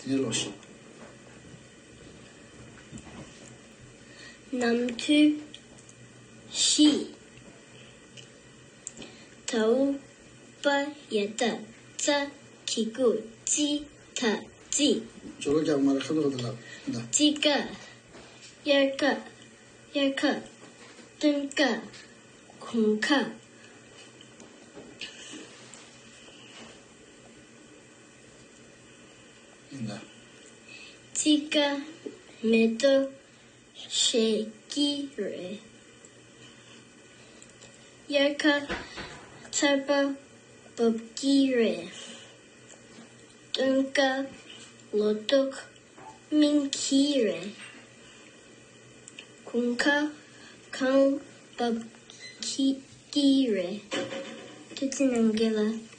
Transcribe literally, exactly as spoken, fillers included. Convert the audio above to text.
ངས་ཀློག་ཤིག་ནམ་དུས་བཞི། ད་འུ་པ་ཡ་བཏགས་ཙ། གི་གུ་ཙི། ད་ཙི། ཇོ་ལོ་རྒྱག་མ་རེད། ཁ་ཐུག་ལ་ལབ་ད། དཔྱིད་ཀ། དབྱར་ཁ། དབྱར་ཁ། སྟོན་ཁ། དགུན་ཁ། ཡིན་ད། དཔྱིད་ཀ་མེ་ཏོག་བཞད་ཀྱི་རེད། དབྱར་ཁ་ཆར་པ་འབབ་ཀྱི་རེད། སྟོན་ཁ་ལོ་ཏོག་སྨིན་གྱི་རེད། དགུན་ཁ་གངས་འབབ་ཀྱི་རེད། ཐུགས་རྗེ་གནང་རྒན་ལགས།